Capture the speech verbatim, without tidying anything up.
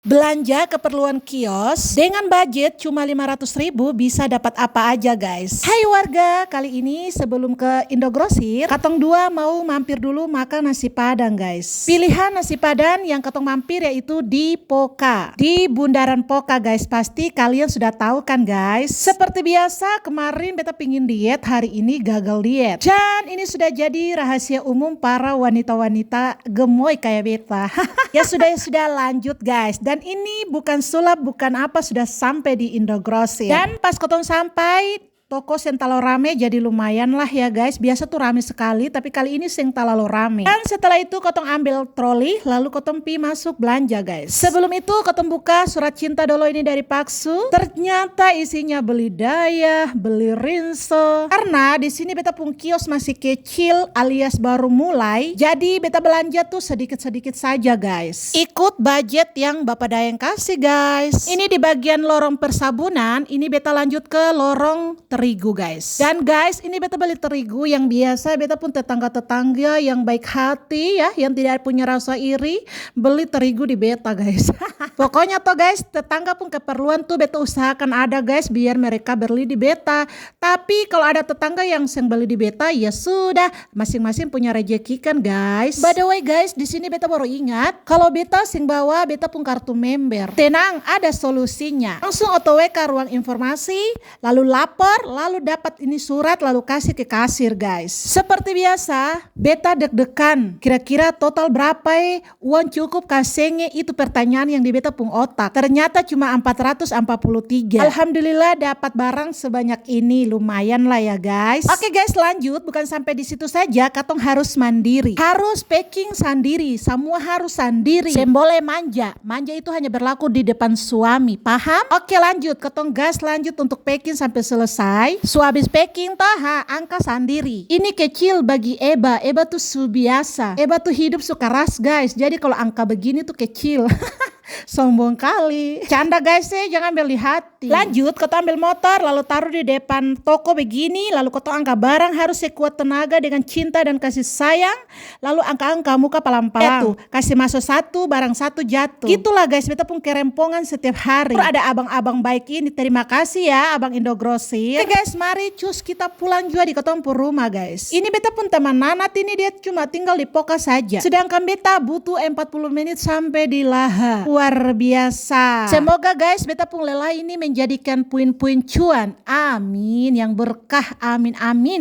Belanja keperluan kios dengan budget cuma lima ratus ribu bisa dapat apa aja, guys. Hai warga, kali ini sebelum ke Indogrosir, katong dua mau mampir dulu makan nasi padang, guys. Pilihan nasi padang yang katong mampir yaitu di Poka, di bundaran Poka, guys. Pasti kalian sudah tahu kan, guys? Seperti biasa, kemarin beta pingin diet, hari ini gagal diet. Dan ini sudah jadi rahasia umum para wanita-wanita gemoy kaya beta. Ya sudah, ya sudah, lanjut, guys. Dan ini bukan sulap, bukan apa, sudah sampai di Indogrosir. Dan pas kotong sampai, toko seng talalu rame, jadi lumayan lah ya, guys. Biasa tuh rame sekali, tapi kali ini seng talalu rame. Dan setelah itu kotong ambil troli, lalu kotong pi masuk belanja, guys. Sebelum itu kotong buka surat cinta dolo ini dari Paksu. Ternyata isinya beli dayah, beli rinso. Karena di sini beta pung kios masih kecil alias baru mulai, jadi beta belanja tuh sedikit-sedikit saja, guys. Ikut budget yang Bapak Daeng kasih, guys. Ini di bagian lorong persabunan, ini beta lanjut ke lorong terigu, guys. Dan guys, ini beta beli terigu yang biasa beta pung tetangga-tetangga yang baik hati ya, yang tidak punya rasa iri, beli terigu di beta, guys. Pokoknya toh, guys, tetangga pung keperluan tuh beta usahakan ada, guys, biar mereka beli di beta. Tapi kalau ada tetangga yang seng beli di beta, ya sudah, masing-masing punya rejeki kan, guys. By the way, guys, di sini beta baru ingat, kalau beta seng bawa beta pung kartu member. Tenang, ada solusinya. Langsung O T W ka ruang informasi, lalu lapor, lalu dapat ini surat, lalu kasih ke kasir, guys. Seperti biasa, beta deg-degan. Kira-kira total berapa, e? Uang cukup ka seng, e? Itu pertanyaan yang di beta pung otak. Ternyata cuma empat ratus empat puluh tiga. Alhamdulillah, dapat barang sebanyak ini. Lumayan lah ya, guys. Oke, guys, lanjut. Bukan sampai di situ saja, katong harus mandiri. Harus packing sandiri. Semua harus sandiri. Seng boleh manja. Manja itu hanya berlaku di depan suami, paham? Oke, lanjut. Katong gas lanjut untuk packing sampe selesai. Su abis packing, to, ha, angka sandiri. Ini kecil bagi Eba. Eba tuh su biasa. Eba tuh hidup su karas, guys. Jadi kalo angka begini tuh kecil. Sombong kali. Canda, guys, e, jang ambil di hati. Lanjut, katong ambil motor, lalu taruh di depan toko begini, lalu katong angka barang harus sekuat tenaga dengan cinta dan kasih sayang. Lalu angka-angka muka palang-palang. Itu, kasi maso satu, barang satu jatuh. Gitulah, guys, beta pung kerempongan setiap hari. Ada abang-abang baik ini, terima kasih ya, Abang Indogrosir. Oke, guys, mari cus kita pulang jua di katong pung rumah, guys. Ini beta pung teman Nanat ini, dia cuma tinggal di Poka saja. Sedangkan beta butuh empat puluh menit sampe di Laha. Luar biasa. Semoga, guys, beta pung lelah ini menjadikan puin-puin cuan. Amin. Yang berkah, amin, amin.